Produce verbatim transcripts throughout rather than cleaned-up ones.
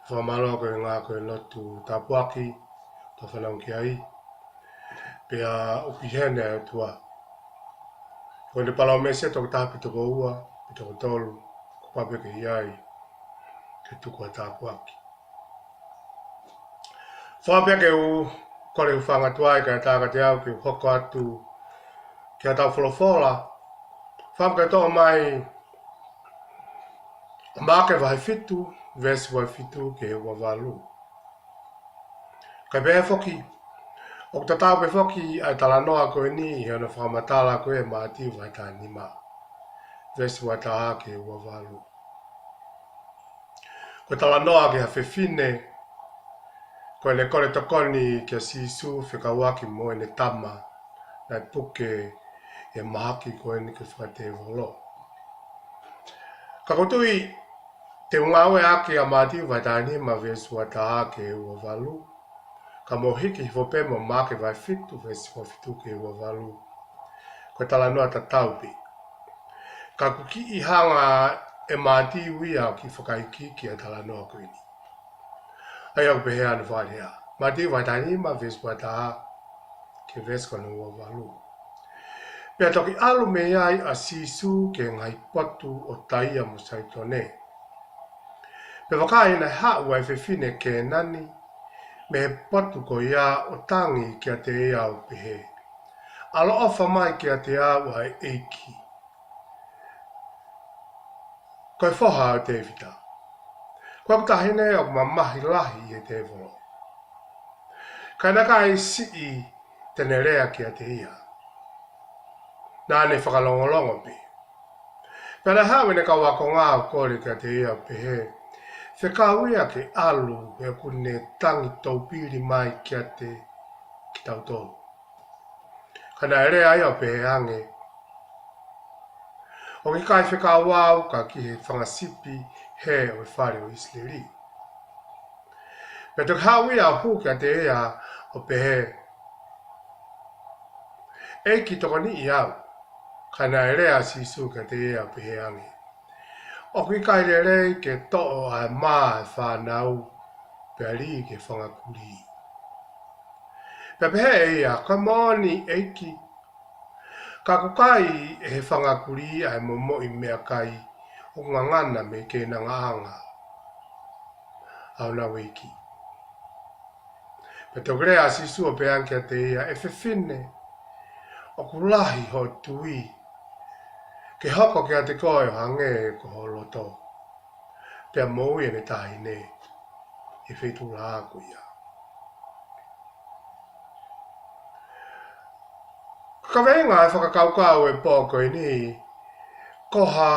Fakamālō koeʻuhi ko e lotu tāpuaki, tau fanongo ki ai. Pea ʻoku ʻi heni ʻa e ʻOtua. Ko ʻene palōmesi ʻe toko taha pe toko ua, pe toko tolu, kuo pau pē ke ʻi ai, ke tuku ʻa e tāpuaki. Fakaʻamu pē ke u kole hūfanga atu ai kae ʻatā kiate au ke u hoko atu ki heʻetau folofola. Fakaʻamu ke toʻo mai ʻa Maʻake vahe fitu, veesi ua fitu ki he ua valu. Kae pehē foki, ʻoku tatau pē foki ʻa e talanoa ko eni ʻi hono fakamatala ko ē ʻe Mātiu vahe taha nima, veesi ua taha ki he ua valu. Ko e talanoa ki ha fefine, ko ʻene kole tokoni kia Sīsū fekauʻaki mo ʻene tama, naʻe puke ʻe he mahaki ko eni ko e fakatēvolo. Ka ʻoku ou tui te u ngāueʻaki ʻa Mātiu vahe taha nima veesi ua taha ki he ua valu, kae mou hiki hifo pē mo Maʻake vahe fitu veesi ua fitu ki he ua valu. Ko e talanoa tatau pē. Ka ʻoku kiʻi hanga ʻe Mātiu ia ʻo kiʻi fakaikiiki ʻa e talanoa ko eni. ʻA ia ʻoku pehē hono fakalea. Mātiu vahe taha nima veesi ua taha ki he veesi ko hono ua valu. Pea toki ʻalu mei ai ʻa Sīsū ki he ngaahi potu ʻo Taia mo Saitone. Pea vakai, naʻe haʻu ʻa e fefine Kēnani mei he potu ko ia ʻo tangi kiate ia ʻo pehē, ʻAloʻofa mai kiate au ʻa e ʻEiki, ko e foha ʻo Tēvita. Ko ʻeku taʻahine ʻoku mamahi lahi ʻi he tēvolo. Ka naʻe ʻikai siʻi te ne lea kiate ia. Naʻa ne fakalongolongo pē. Pea naʻe haʻu ʻene kau ākonga ʻo kole kiate ia ʻo pehē, fekau ia ke ʻalu he ʻoku ne tangi toupili mai kiate kitautolu. Ka naʻe lea ia ʻo pehē ange, ʻOku ʻikai fekau au ka ki he fanga sipi hē ʻo e fale ʻo ʻIsileli. Pea toki haʻu ia ʻo hū kiate ia ʻo pehē, ʻEiki, tokoniʻi au. Ka naʻe lea ʻa Sīsū kiate ia ʻo pehē ange, ʻOku ʻikai lelei ke toʻo ʻa e mā ʻa e fānau pea lī ki he fanga kulī. Pea pehē ʻe ia, Ko e moʻoni, ʻEiki, ka ʻoku kai ʻe he fanga kulī ʻa e momoʻi meʻakai ʻoku ngangana mei he keinangaʻanga ʻa honau ʻeiki. Pea toki lea ʻa Sīsū ʻo pehē ange kiate ia, ʻE fefine, ʻoku lahi hoʻo tui, ke hoko kiate koe ʻo hangē ko ho loto. Pea moʻui ʻene taʻahine ʻi he feituʻu laʻā ko ia. Ko e kaveinga ʻo e fakakaukau ʻo e pō ko eni, ko ha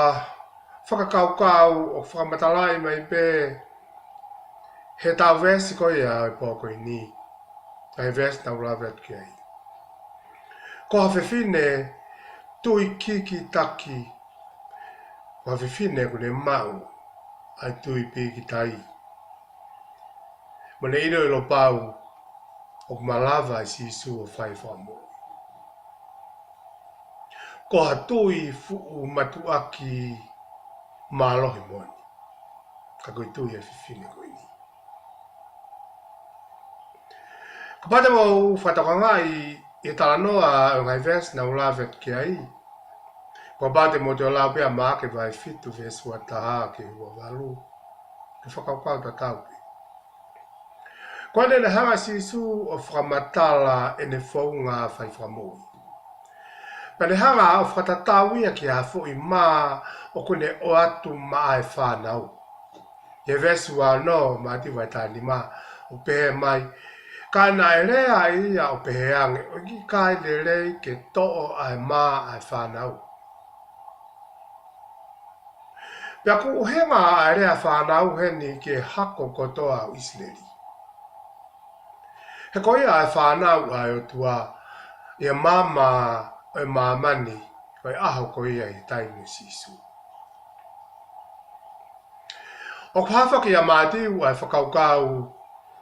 fakakaukau ʻoku fakamatalaʻi mai pē heʻetau veesi ko ia ʻo e pō ko eni, ʻa e veesi naʻa ku lave atu ki ai. Ko ha fefine tui kikitaki, ko ha fefine ʻoku ne maʻu ʻa e tui pīkitai mo ʻene ʻiloʻilo pau ʻoku malava ʻe Sīsū ʻo fai e fakamoʻui. Ko ha tui fuʻu mātuʻaki mālohi moʻoni. Ka ko e tui ʻa e fefine ko eni. Kapau te mou fakatokangaʻi ʻi he talanoa ʻo e ngaahi veesi naʻa ku lave atu ki ai, kapau te mou toe lau pē ʻa Maʻake vahe fitu veesi ua taha ki he ua valu, ko e fakakaukau tatau pē. Ko ʻene hanga ʻe Sīsū ʻo fakamatala ʻene founga fai fakamoʻui. Pea ne hanga ʻo fakatatau ia ki ha foʻi mā ʻoku ne ʻoatu maʻa e fānau. ʻI he veesi ua ono, Mātiu vahe taha nima, ʻoku pehē mai, Ka naʻe lea ʻa ia ʻo pehē ange, ʻOku ʻikai lelei ke toʻo ʻa e mā ʻa e fānau. Pea ʻoku ʻuhinga ʻa e lea fānau heni ki he hako kotoa ʻo ʻIsileli. He ko ia ʻa e fānau ʻa e ʻOtua ʻi he maama ʻo e māmani ʻo e ʻaho ko ia ʻi he taimi ʻo Sīsū. ʻOku hā foki ʻia Mātiu ʻa e fakakaukau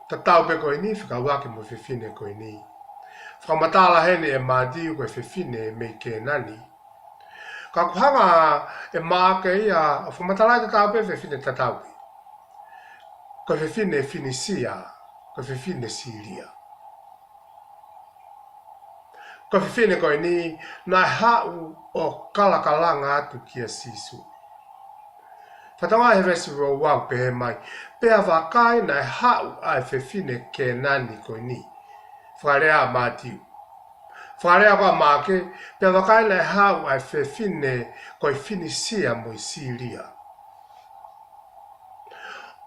tatau pē ko eni fekauʻaki mo e fefine ko eni. Fakamatala heni ʻe Mātiu ko e fefine mei Kēnani. Ka ʻoku hanga ʻe Maʻake ia ʻo fakamatalaʻi tatau pē fefine tatau pē. ko e fefine Finisia, ko e fefine Silia. Ko e fefine ko eni naʻe haʻu ʻo kalakalanga atu kia Sīsū. Fakatokangaʻi he veesi ua ua ʻoku pehē mai: Pea vakai, naʻe haʻu ʻa e fefine Kēnani ko eni. Fakalea ʻa Mātiu. Fakalea ko ē ʻa Maʻake: Pea vakai, naʻe haʻu ʻa e fefine ko e Finisia mo e Silia,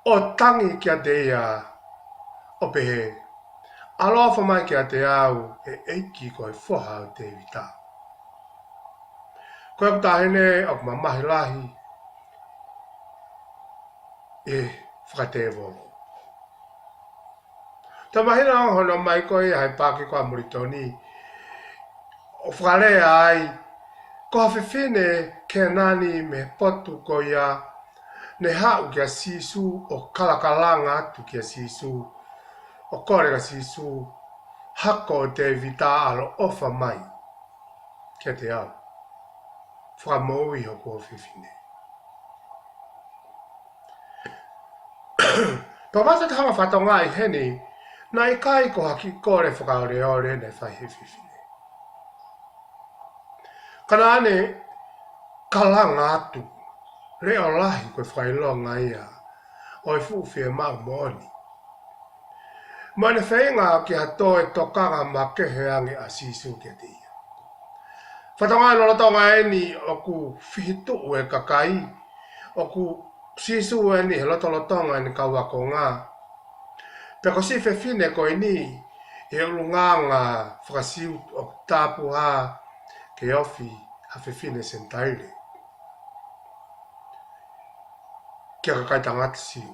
ʻo tangi kiate ia, ʻo pehē: ʻAloʻofa mai kiate au, ʻe ʻEiki, ko e Foha ʻo Tēvita. Ko ʻeku taʻahine ʻoku mamahi lahi ʻi he fakatēvolo. Toe mahino hono ʻomai ko ia he paaki ko ē ʻa Molitoni, ʻo fakalea ai ko ha fefine Kēnani mei he potu ko ia, ne haʻu kia Sīsū ʻo kalakalanga atu kia Sīsū, ʻo kole kia Sīsū: Hako ʻo Tēvita, ʻaloʻofa mai kiate au. Fakamoʻui hoku ʻofefine. Pea ʻoku ʻikai ke tau hanga ʻo fakatokangaʻi heni naʻe ʻikai ko ha kiʻi kole fakaoleole naʻe fai ʻe he fefine. Ka naʻa ne kalanga atu, leʻo lahi ko e fakaʻilonga ia ʻo e fuʻu fiemaʻu moʻoni, mo ʻene feinga ke toe tokanga makehe ange ʻa Sīsū kiate ia. Fakatokangaʻi lolotonga eni ʻoku fihituʻu e kakai, ʻoku Sīsū eni he lotolotonga ʻene kau ākonga. Pea ko e siʻi fefine ko eni, ʻi he ʻulungaanga faka-Siu ʻoku tāpuhā ke ofi ha fefine Senitaile ki ha kakai tangata Siu.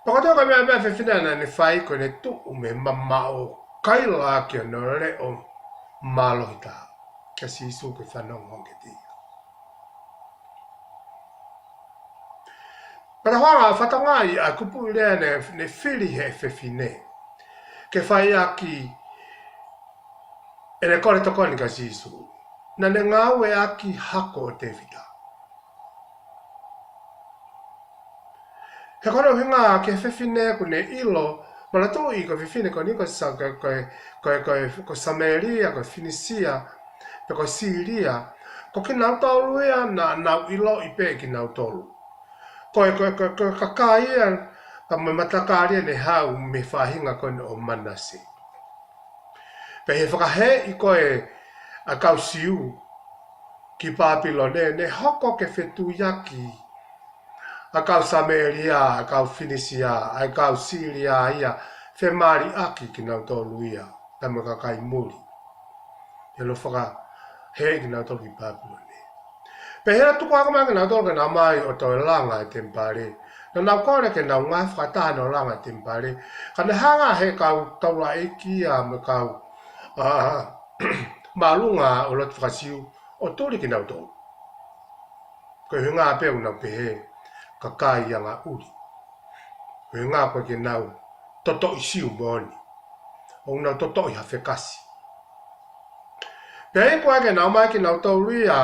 Pea ko e taha e meʻa, meʻa fefine naʻa ne fai ko ʻene tuʻu mei he mamaʻo, kaila ʻaki hono leʻo mālohi taha kia Sīsū ke fanongo ange kiate ia. Pea tau hanga ʻo fakatokangaʻi ʻa e kupuʻi lea naʻe, ne fili ʻe he fefine ke fai ʻaki ʻene kole tokoni kia Sīsū. Naʻa ne ngāueʻaki hako ʻo Tēvita. He ko hono ʻuhinga ki he fefine ʻoku ne ʻilo, manatuʻi ko e fefine ko eni ko Sa-, ko, ko, ko, ko, ko Samēlia, ko Finisia, pe ko Silia, ko kinautolu ia naʻa nau ʻiloʻi pē kinautolu. Ko e, ko e, ko e, ko e kakai ia, ka mo e matakali ia ne haʻu mei he faʻahinga ko eni ʻo Manase. Pea ʻi he fakaheeʻi ko ē ʻa e kau Siu ki Pāpilone, ne hoko ke fetuiaki ʻa e kau Samēlia, ʻa e kau Finisia, ʻa e kau Silia ia, femaliʻaki kinautolu ia, pea mo e kakai muli. ʻI he loto fakaheeʻi kinautolu ki Pāpilone. Pea ʻi heʻena tuku hake mai kinautolu ke nau ō mai ʻo toe langa e temipale, naʻa nau kole ke nau ngāue fakataha ʻo langa e temipale. Ka ne hanga ʻe he kau taulaʻeiki ia mo e kau, ā, māʻolunga ʻo e lotu faka-Siu ʻo tuli kinautolu. Ko e ʻuhinga pē ʻoku nau pehē kakai angaʻuli. Ko e ʻuhinga ko ē ke nau totoʻi Siu moʻoni. ʻOku nau totoʻi ha fekasi. Pea ʻi he ʻikai ke nau ō mai kinautolu ia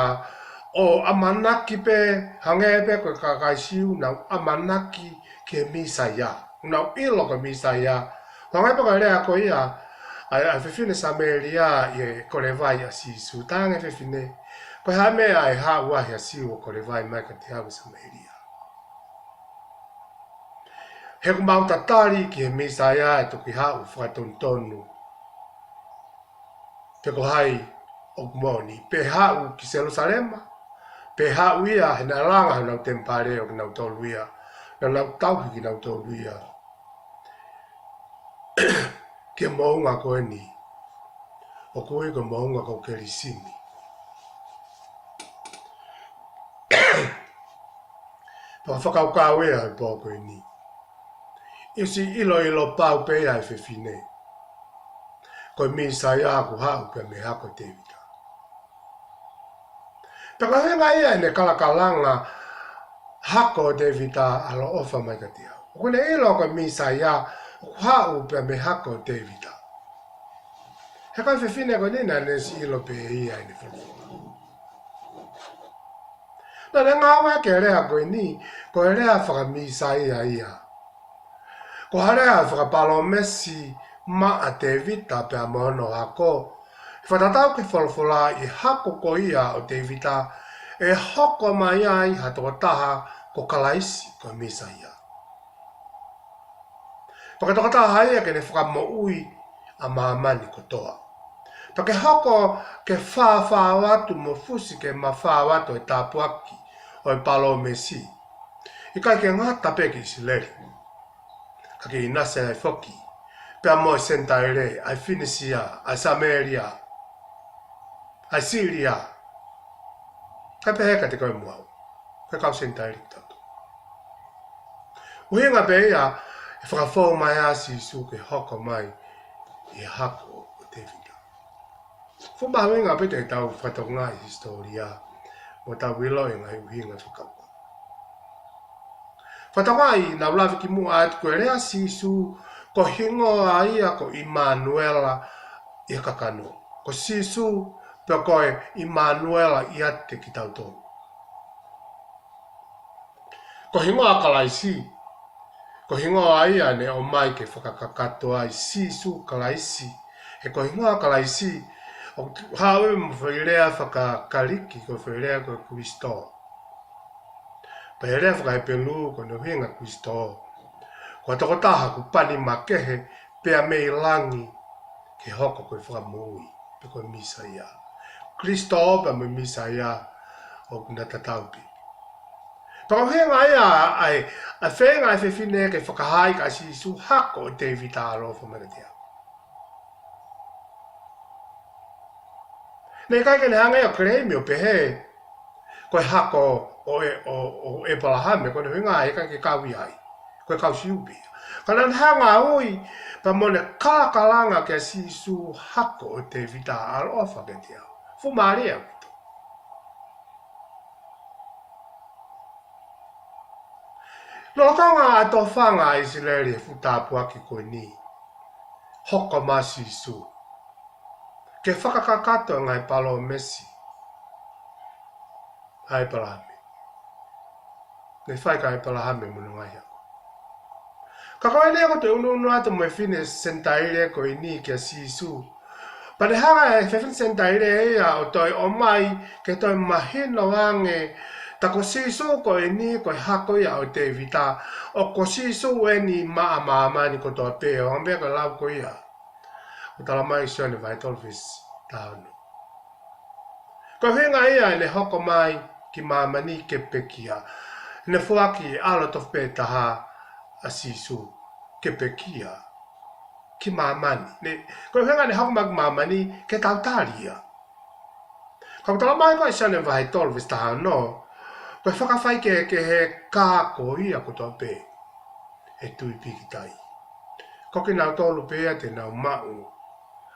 ʻo ʻamanaki pē, hangē pē ko e kakai Siu naʻa nau ʻamanaki ki he Mīsaia. Naʻa nau ʻilo ko e Mīsaia. Hangē pē ko e lea ko ia ʻa e, ʻa e fefine Samēlia ʻi he kole vai ʻa Sīsū. Talaange ʻe he fefine, ko e hā e meʻa ʻe haʻu ai ha Siu ʻo kole vai mai kiate au, Samēlia? He ʻoku mau tatali ki he Mīsaia ʻe toki haʻu fakatonutonu, pe ko hai ʻoku moʻoni, pe haʻu ki Selūsalema, pe haʻu ia he naʻe langa honau temipale ʻo kinautolu ia, naʻa nau tauhi kinautolu ia ki he moʻunga ko eni, ʻoku ui ko e moʻunga ko Kelisimi. Pea fakakaukau ia he pō ko eni, ʻosi ʻiloʻilo pau pē ia ʻe he fefine ko e Mīsaia ʻoku haʻu pē mei he hako ʻo Tēvita. Pea ko e ʻuhinga ia ʻene kalakalanga, hako ʻo Tēvita, ʻaloʻofa mai kiate au. ʻOku ne ʻilo ko e Mīsaia ʻoku haʻu pē mei he hako ʻo Tēvita. He ko e fefine ko eni naʻa ne ʻosi ʻilo pē ia ʻene folofola. Naʻa ne ngāueʻaki e lea ko eni, ko e lea faka-Mīsaia ia. Ko e hā leva e fakapalōmesi maʻa Tēvita pea mo hono hako, ʻi he fakatatau ki he folofola, ʻi he hako ko ia ʻo Tēvita, ʻe hoko mai ai ha tokotaha ko Kalaisi, ko e Mīsaia. Pea ko e tokotaha ia ke ne fakamoʻui ʻa māmani kotoa. Pea ke hoko ke fāfā atu mo fusi ke mafao atu e tāpuaki ʻo e palōmesi. ʻIkai ke ngata pē ki ʻIsileli, ka ke ʻinasi ai foki pea mo e Senitaile, ʻa e Finisia, ʻa e Samēlia, ʻa e Sīlia, kae pehē kiate koe mo au, ko e kau Senitaile kitautolu. ʻUhinga pē ia e fakafou mai ʻa Sīsū ke hoko mai ʻi he hako ʻo Tēvita. Fuʻu mahuʻinga pē ke tau fakatokangaʻi e hisitōlia mo tau ʻiloʻi e ngaahi ʻuhinga fakakaukau. Fakatokangaʻi, naʻa ku lave kimuʻa atu, ko e lea Sīsū, ko e hingoa ia ko ʻImanuela ʻi he kakano. Ko Sīsū, pea ko e ʻImanuela ʻiate kitautolu. Ko e hingoa Kalaisi, ko e hingoa ia naʻe ʻomai ke fakakakato ai Sīsū Kalaisi. He ko e hingoa Kalaisi, ʻoku haʻu ia mei he foʻi lea faka-Kalisi, ko e foʻi lea ko e Kulisitō. Pea ʻi he lea faka-Hepelū, ko hono ʻuhinga Kulisitō, ko e tokotaha kuo pani makehe pea mei langi ke hoko ko e Fakamoʻui, pe ko e Mīsaia. Kulisitō pea mo e Mīsaia ʻoku na tatau pē. Pea ko e ʻuhinga ia ʻa e, ʻa e feinga ʻa e fefine ke fakahā kia Sīsū, hako ʻo Tēvita, ʻaloʻofa mai kiate au. Naʻe ʻikai ke ne hanga ʻo keleimi ʻo pehē, ko e hako ʻo ʻE-, ʻo, ʻo ʻEpalahame, ko hono ʻuhinga ʻe ʻikai ke kau ia ai. Ko e kau Siu pē ia. Ka naʻa ne hanga ʻo ui, pea mo ne kalakalanga kia Sīsū, hako ʻo Tēvita, ʻaloʻofa kiate au. Fuʻu mālie ʻaupito. Lolotonga ʻa e tōfanga ʻa ʻIsileli he fuʻu tāpuaki ko eni, hoko mai ʻa Sīsū ke fakakakato e ngaahi palōmesi ʻa ʻEpalahame. Naʻe fai kia ʻEpalahame mo hono ngaahi ako. Ka ko eni ʻoku toe ʻunuʻunu atu mo e fefine Senitaile ko eni kia Sīsū. Pea ne hanga ʻe he fefine Senitaile ia ʻo toe ʻomai ke toe mahino ange, tā ko Sīsū ko eni ko e hako ia ʻo Tēvita, ʻoku ko Sīsū eni maʻa māmani kotoa pē, ʻo hangē ko e lau ko ia ʻoku talamai ʻi Sione vahe tolu veesi taha ono. Ko e ʻuhinga ia ʻene hoko mai ki māmani ke pekia. Naʻe foaki ʻa e ʻAlo tofu pē taha ʻa Sīsū ke pekia ki māmani. Naʻe, ko e ʻuhinga ʻene hoko mai ki māmani ke tau tali ia. Ka ʻoku talamai ko ē ʻi Sione vahe tolu veesi taha ono, ko e fakafaikehekehe ka ko ia kotoa pē ʻe tui pīkitai, ko kinautolu pē ia te nau maʻu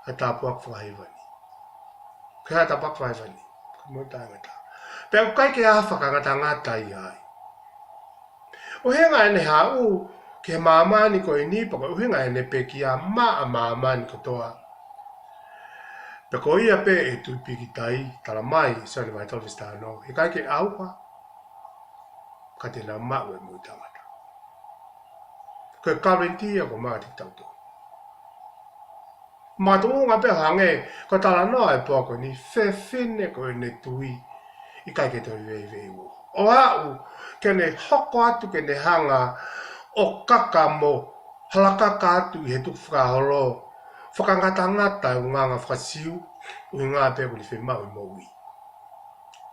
ʻa e tāpuaki fakahēvani. Ko e hā e tāpuaki fakahēvani? Ko e moʻui taʻengata. Pea ʻoku ʻikai ke ʻi ai ha fakangatangata ia ai. ʻUhinga ʻene haʻu ki he māmani ko eni, pea ko e ʻuhinga ʻene pekia maʻa māmani kotoa. Pea ko ia pē ʻe tui pīkitai, talamai ʻi Sione vahe tolu veesi taha ono, ʻikai ke ʻauha, ka te nau maʻu e moʻui taʻengata. Ko e guarantee ia ʻoku maʻa kitautolu. Makatuʻunga pē hangē ko e talanoa e pō ko eni, fefine ko ʻene tui ʻikai ke toe veiveiua. ʻO aʻu ke ne hoko atu ke ne hanga ʻo kaka mo halakaka atu ʻi he tukufakaholo, fakangatangata e unganga faka-Siu, ʻuhinga pē ʻoku ne fiemaʻu e moʻui.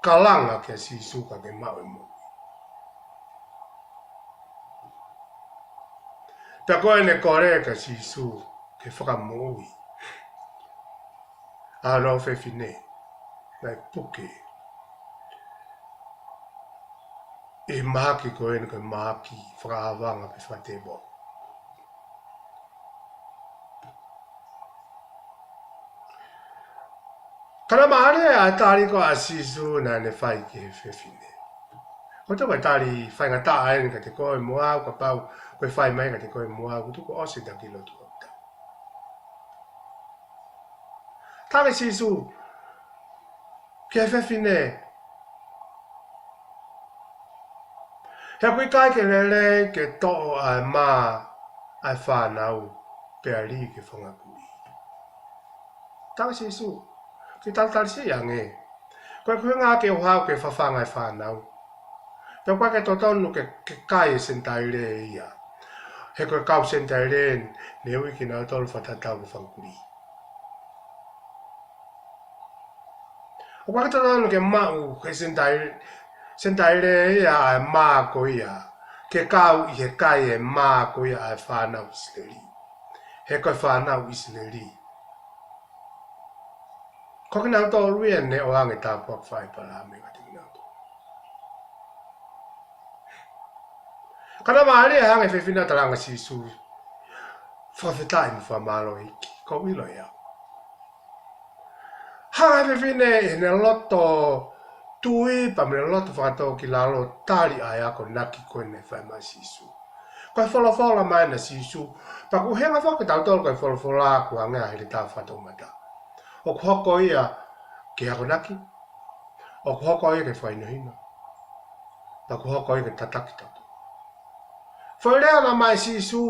Kalanga kia Sīsū ka ke maʻu e moʻui. Pea ko ʻene kole kia Sīsū ke fakamoʻui ʻa hono ʻofefine, naʻe puke ʻi he mahaki ko eni ko e mahaki fakaʻāvanga pe fakatēvolo. Ka naʻe mālie ʻa e tali ko ē ʻa Sīsū naʻa ne fai ki he fefine. Ko e tali faingataʻa eni kiate koe mo au, kapau ko e fai mai kiate koe mo au, ʻoku tuku ʻosi ʻetau kiʻi lotu ʻo tau. Tali ʻe Sīsū ki he fefine, he ʻoku ʻikai ke lelei ke toʻo ʻa e mā ʻa e fānau pea lī ki he fanga kulī. Tala ʻe Sīsū, ke talitali siʻi ange. Ko e ʻuhinga ke u haʻu ke fafanga e fānau. Pea ʻoku ʻikai ke totonu ke, ke kai e Senitaile ia. He ko e kau Senitaile ne ui kinautolu fakatatau ki he fanga kulī. ʻOku ʻikai ke totonu ke maʻu ʻe he Senitaile, Senitaile ia ʻa e mā ko ia, ke kau ʻi he kai e mā ko ia ʻa e fānau ʻIsileli. He ko e fānau ʻIsileli, ko kinautolu ia ne ʻoange e tāpuaki fai pala me ngati kinautolu. Ka naʻe mālie hangē e fefine, tala ange ʻe Sīsū, fakafetaʻi mo fakamālō ʻEiki, ʻoku ou ʻilo ʻe au. Hanga ʻe he fefine ʻi heʻene loto tui pea mo ʻene loto fakatōkilalo ʻo tali ʻa e akonaki ko ē naʻe fai mai ʻe Sīsū. Ko e folofola mai ʻa Sīsū, pea ʻoku ʻuhinga foki kitautolu ko e folofola ʻoku hangē ha heletā fakatoumata. ʻOku hoko ia ke akonaki, ʻoku hoko ia ke fakahinohino, pea ʻoku hoko ia ke tataki tautolu. Foʻi lea naʻe ʻomai ʻe Sīsū,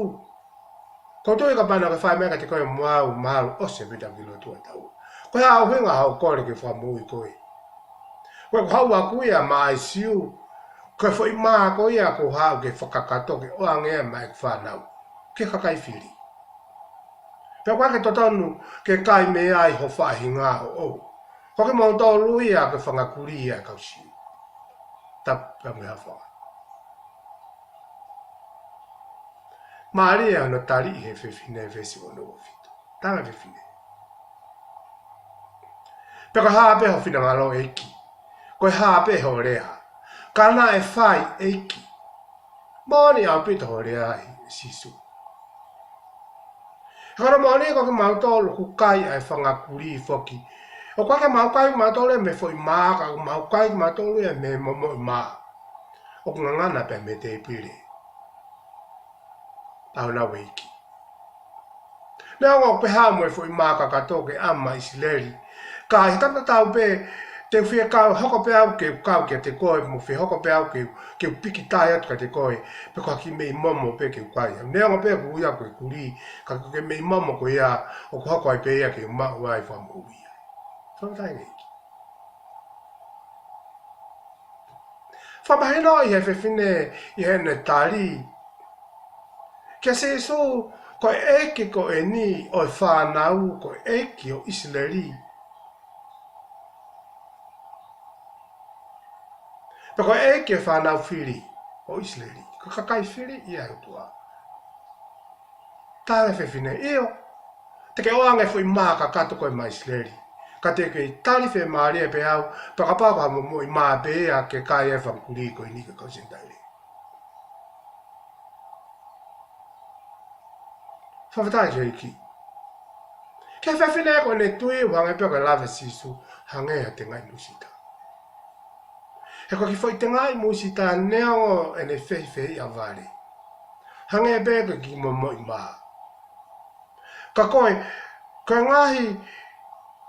ʻoku ou tui kapau naʻa ke fai mai kiate koe mo au, mahalo ʻosi ʻa e pita ki lotu ʻa taua. Ko e hā e ʻuhinga hoʻo kole ke fakamoʻui koe? Ko e, ko haʻu ʻaku ia maʻa e Siu, ko e foʻi mā ko ia ʻoku ou haʻu ke fakakakato ke ʻoange ia maʻa e fānau ki he kakai fili. Pea ʻoku ʻikai ke totonu ke kai mei ai ho faʻahinga ʻoʻou. Ko kimoutolu ia ko e fanga kulī ia ʻa e kau Siu. Tapu pea mo e hafa. Mālie hono tali ʻe he fefine, veesi ono ua fitu. Tala ange ʻe he fefine, pea ko e hā pē ho finangalo ʻEiki? Ko e hā pē hoʻo lea? Ka naʻe fai ʻEiki. Moʻoni ʻaupito hoʻo lea ʻe Sīsū. He ko hono moʻoni ko kimautolu ʻoku kai ʻa e fanga kulī foki. ʻOku ʻikai ke mau kai kimautolu ia mei he foʻi mā, ka ʻoku mau kai kimautolu ia mei he momoʻi mā. ʻOku ngangana pē mei he tēpile ʻa honau ʻEiki. Neongo ʻoku pehē mo e foʻi mā kakato ke ʻoange maʻa ʻIsileli. Ka ʻi he taimi tatau pē, te u fie kau, hoko pē au ke u kau kiate koe, mo fie hoko pē au ke, ke u pīkitai atu kiate koe, pe ko ha kiʻi meʻi momo pē ke u kai. Neongo pē ʻoku ui au ko e kulī, ka ko e kiʻi meʻi momo ko ia, ʻoku hoko ai pē ia ke u maʻu ai fakamoʻui. Fakafetaʻi ʻEiki. Fakamahino ʻe he fefine ʻi heʻene tali kia Sīsū, ko e ʻEiki ko eni ʻo e fānau, ko e ʻEiki ʻo ʻIsileli. Pea ko e ʻEiki ʻo e fānau fili ʻo ʻIsileli. Ko e kakai fili ia ʻa e ʻOtua. Tala ange ʻe he fefine, ʻio, te ke ʻoange e foʻi mā kakato ko ē maʻa ʻIsileli. Ka te ke tali fiemālie pē au, pea kapau ko ha momoʻi mā pē ia ke kai ai e fanga kulī ko eni ko e kau Senitaile. Fakafetaʻi ki he ʻEiki. Ki he fefine ko ʻene tui, ʻoku hangē pē ko e lave ʻa Sīsū, hangē ha tengaʻi musita. He ko e kiʻi foʻi tengaʻi musita neongo ʻene fehiʻa vale, hangē pē ko e kiʻi momoʻi mā. Ka ko e, ko e ngaahi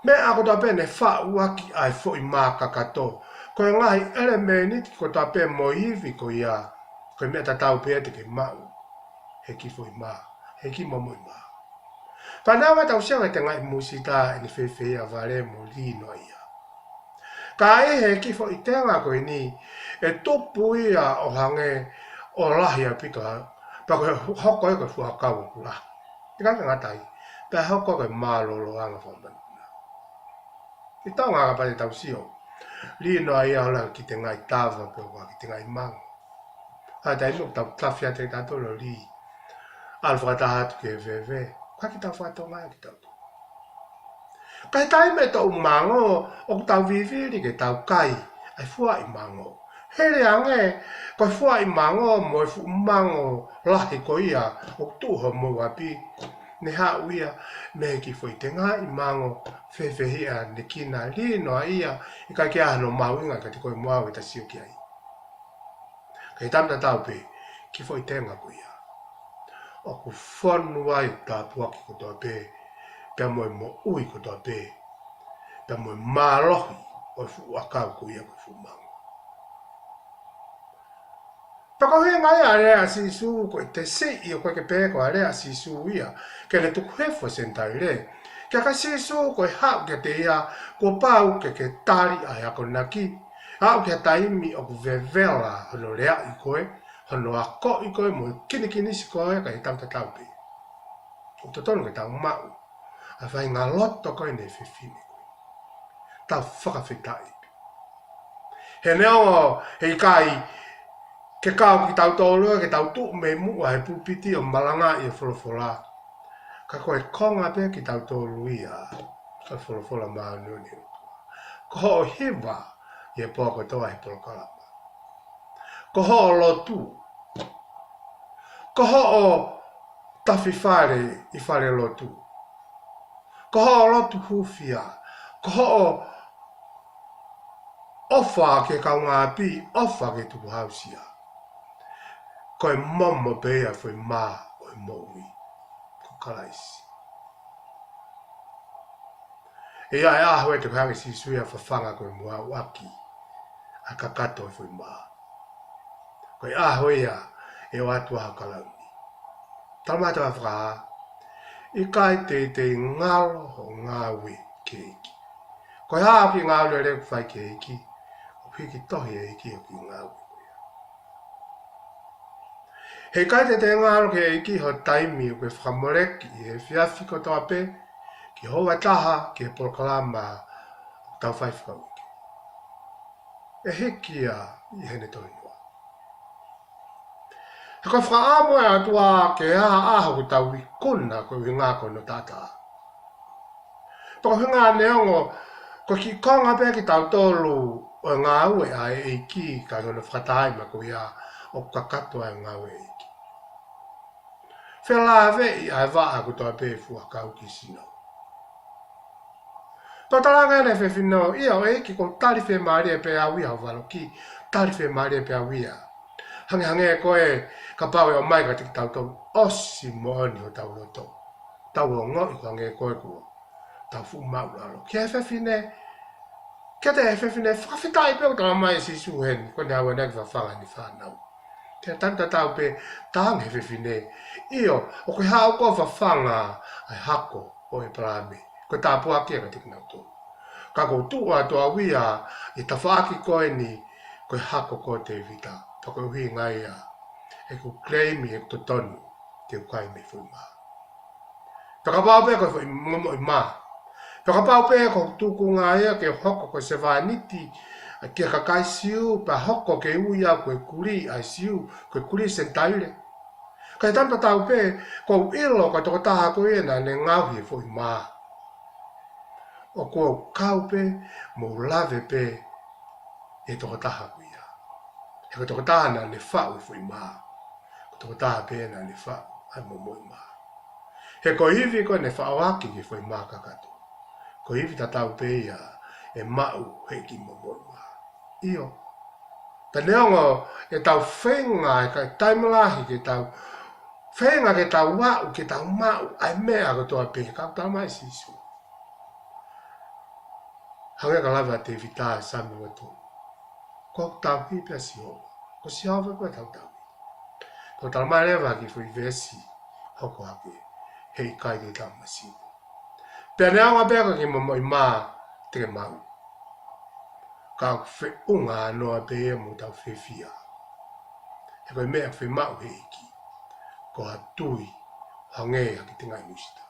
meʻa kotoa pē ne faʻu ʻaki ʻa e foʻi mā kakato, ko e ngaahi ʻelemēniti kotoa pē mo e ivi ko ia, ko e meʻa tatau pē ia te ke maʻu he kiʻi foʻi mā, he kiʻi momoʻi mā. Pea neongo ʻetau sio ki he tengaʻi musita ʻene fehiʻa vale mo lī noa ia, ka ʻi he kiʻi foʻi tenga ko eni, ʻe tupu ia ʻo hangē ʻo lahi ʻaupito, pea ko e hoko ia ko e fuʻu ʻakau ʻoku lahi. ʻIkai ke ngata ai, pea hoko ko e mālōlōʻanga fakamanupuna. ʻI Tonga kapau te tau sio, lī noa ia ʻo lahi kiʻi tengaʻi tava pe ko ha kiʻi tengaʻi mango. ʻA e taimi ʻoku tau tafi atu ai kitautolu ʻo lī, ʻalu fakataha atu ki he veve, ʻikai ke tau fakatonga ai kitautolu. Ka ʻi he taimi ʻe toʻu mango, ʻoku tau vivili ke tau kai ʻa e fuaʻi mango. Hili ange, ko e fuaʻi mango mo e fuʻu mango lahi ko ia ʻoku tuʻu homou ʻapi, ne haʻu ia mei he kiʻi foʻi tengaʻi mango fefehiʻanekina lī noa ia, ʻikai ke ʻi ai hano mahuʻinga kiate koe mo au ʻi heʻeta sio ki ai. Ka ʻi he taimi tatau pē, kiʻi foʻi tenga ko ia ʻoku fonu ai e tāpuaki kotoa pē, pea mo e moʻui kotoa pē, pea mo e mālohi ʻo e fuʻu ʻakau ko ia ko e fuʻu mango. Pea ko e ʻuhinga ia ʻa e lea ʻa Sīsū ko e tesi ʻio ko e ke pehē ko e lea ʻa Sīsū ia ke ne tuku hifo e Senitaile. Ka ko Sīsū ko e haʻu kiate ia kuo pau ke ke tali ʻa e akonaki. Haʻu ki ha taimi ʻoku vevela hono leaʻi koe, hono akoʻi koe mo kinikinisi koe kae tau tatau pē. ʻOku totonu ke tau maʻu ʻa e faʻahinga loto ko eni ʻa e fefine ko eni. Tau fakafetaʻi pē. He neongo he ʻikai ke kau kitautolu ia ke tau tuʻu mei muʻa he pulpiti ʻo malangaʻi e folofola, ka ko e konga pē kitautolu ia ʻo e folofola māʻoniʻoni. Ko hoʻo hiva ʻi he pō kotoa he polokalama. Ko hoʻo lotu. Ko hoʻo tafi fale ʻi falelotu. Ko hoʻo lotu hūfia. Ko hoʻo ʻofa ki he kaungāʻapi, ʻofa ki he tukuhāusia. Ko e momo pē ia e foʻi mā ʻo e moʻui. Ko Kalaisi. ʻE ʻi ai e ʻaho ʻe te hanga ʻe Sīsū ia ʻo fafanga koe mo au ʻaki ʻa e kakato e foʻi mā. Ko e ʻaho ia ʻe ʻoatu ai hoʻo kalauni. Talamai ʻe he tohi Fakahā, ʻikai teitei ngalo hoʻo ngāue ki he ʻEiki. Ko e hā hoʻo kiʻi ngāue lelei ʻoku fai ki he ʻEiki, ʻoku hiki tohi ʻe he ʻEiki hoʻo kiʻi ngāue ko ia. He ʻikai teitei ngalo ki he ʻEiki hoʻo taimi ʻoku ke fakamoleki ʻi he efiafi kotoa pē, ki he houa ʻe taha, ki he polokalama ʻoku tau fai fakauike. ʻE hiki ia ʻi heʻene toenua. He ko e fakaʻamu ʻa e ʻOtua ke ʻi ai ha ʻaho ʻoku tau ikuna koeʻuhi ko hono taʻataʻa. Pea ko e ʻuhinga neongo ko e kiʻi konga pē kitautolu ʻo e ngāue ʻa e ʻEiki kae hono fakataimi ko ia ʻoku kakato ai e ngāue ʻa e ʻEiki. Felāveʻi ʻa e vaʻa kotoa pē ʻe fuakau ki he sino. Pea talaange ʻe he fefine, ʻio ʻEiki, ʻoku ou tali fiemālie pē au ia hoʻo valoki, tali fiemālie pē au ia. Hangehangē ko e kapau ʻe ʻomai kiate kitautolu, ʻosi moʻoni hotau loto. Tau ongoʻi ko e hangē ko e kuo tau fuʻu māʻulalo. Ki he fefine, kiate he fefine, fakafetaʻi pē ʻoku talamai ʻe Sīsū heni, ko ʻene haʻu ʻanenai ke fafanga ʻene fānau. Ke tau tatau pē, talaange ʻe he fefine, ʻio, ʻoku ke haʻu koe ʻo fafanga ʻa e hako ʻo ʻĒpalahame. Ko e tāpuaki ia kiate kinautolu. Ka ʻoku ou tuʻu atu au ia ʻi he tafaʻaki ko eni, ko e hako ko Tēvita. Pea ko e ʻuhinga ia ʻeku claim ʻeku totonu ke u kai mei he foʻi mā. Pea kapau pē ko e foʻi momoʻi mā. Pea kapau pē ko e tūkunga ia ke hoko ko e sevāniti ki he kakai Siu, pea hoko ke ui au ko e kulī ʻa e Siu, ko e kulī Senitaile. Ka ʻi he taimi tatau pē, ʻoku ou ʻilo ko e tokotaha ko ia naʻa ne ngaohi e foʻi mā. ʻOku ou kau pē mo lave pē ʻi he tokotaha ko ia. He ko e tokotaha naʻa ne faʻu e foʻi mā. Ko e tokotaha pē naʻa ne faʻu ʻa e momoʻi mā. He ko e ivi ko ē naʻe faʻo ʻaki ki he foʻi mā kakato, ko e ivi tatau pē ia ʻe maʻu ʻe he kiʻi momoʻi mā. ʻIo. Pea neongo ʻetau feinga, ʻe ka taimi lahi ke tau feinga ke tau aʻu, ke tau maʻu ʻa e meʻa kotoa pē, ka ʻoku talamai ʻe Sīsū. Hangē ko e lave ʻa Tēvita ʻi he Saame ua tolu. Ko hoku tauhi pē ʻa Sihova. Ko Sihova pē ʻa e tauhi. Pea ʻoku talamai leva ʻe he kiʻi foʻi veesi hoko hake, he ʻikai te tau masiva. Pea neongo pē ko e kiʻi momoʻi mā te ke maʻu, ka ʻoku feʻunga noa pē ia mo ʻetau fiefia. He ko e meʻa ʻoku fiemaʻu ʻe he ʻEiki, ko ha tui ʻo hangē ha kiʻi tengaʻi musita.